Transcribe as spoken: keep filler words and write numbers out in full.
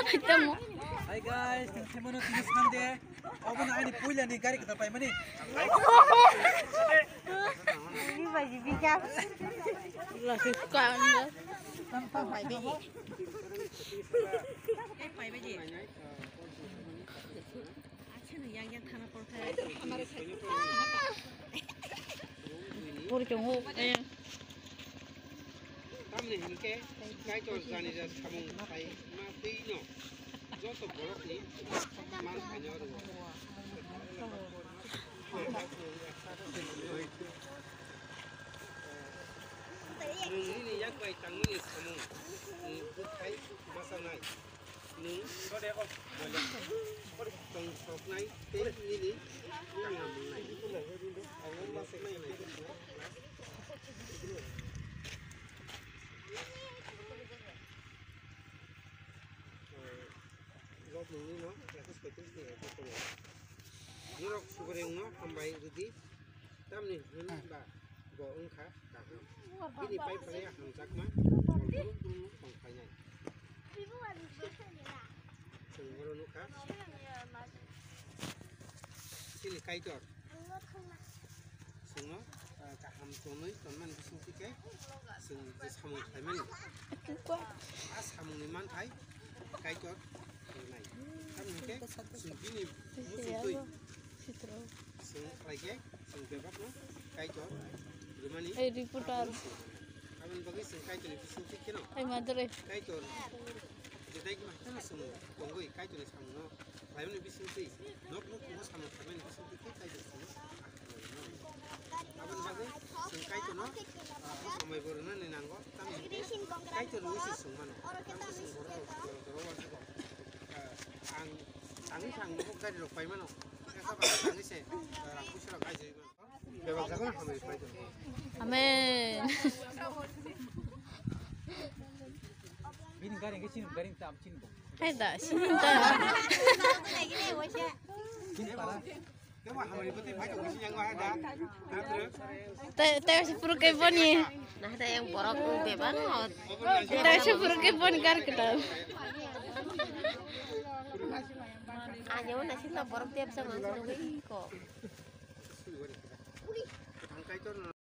Tamo. Hi guys, thank you mano tini Sunday. Obo na ani puila ni gari kita pai mani. Ini bagi bijak. Langsung suka anda. Pai biji. Eh, pai biji. Acha ni yang yang thana porta. Pur chungu. Tamni hinkhe Kaitor janija samung khlaima twi'-no joto borokni man phaino rwo. Nwng nini yak bai tangmani samung, nwng bwthai masa nai. Nwng tong soknai tei nini bumung nai. Lok nungni no ekso soitris ni ekor tongo. Norok subreng no hambai rwdi, tamni hwn ba bo wngkha kaham. Bini pai phalai hamjakma, brum brum no tong phainai. Chwng oro nukha. Chini Kaitor. Chwngno, ah, kaham tonwi tonmani bisingtwi khe chwng je samung khlaimani. A samungni manthai Kaitor rwnai. Tamni hwnkhe chwng bini muchungtwi chwng khlaikhe chwng bebakno Kaitor rwmani. Ei reporter. Aboni bagwi chwng Kaitorni bisingtwi kheno. Ei madre. Kaitor je dai ma kheno chwng tongwi Kaitorni samungno khlaimani bisingtwi nok nok kubo samung khlaimani bisingtwi khe Kaitor chwngno. Aboni bagwi chwng Kaitorno, ah, somai bo rwnani nango, tamni hwnkhe Kaitor rwui se chwng mano. Ang chwng borok rok, borok rok uansukgo. Ah, ang, ang wngkha ang nogo gari rok pai mano. Khe sabo ang tangwi se, ah, rang puisa rok aijagwi mano. Bebak jago na hambai pai tong. Amen. Bini gari hwnkhe chini gari tam chini bo. Hai da, sini da. Chini para. Tei, tei si puruk ke boni. Nah, ada yang borok bebak ngot. Tei si puruk ke boni gar kita. Aja mana sih lah borok tiap sama nunggu kok.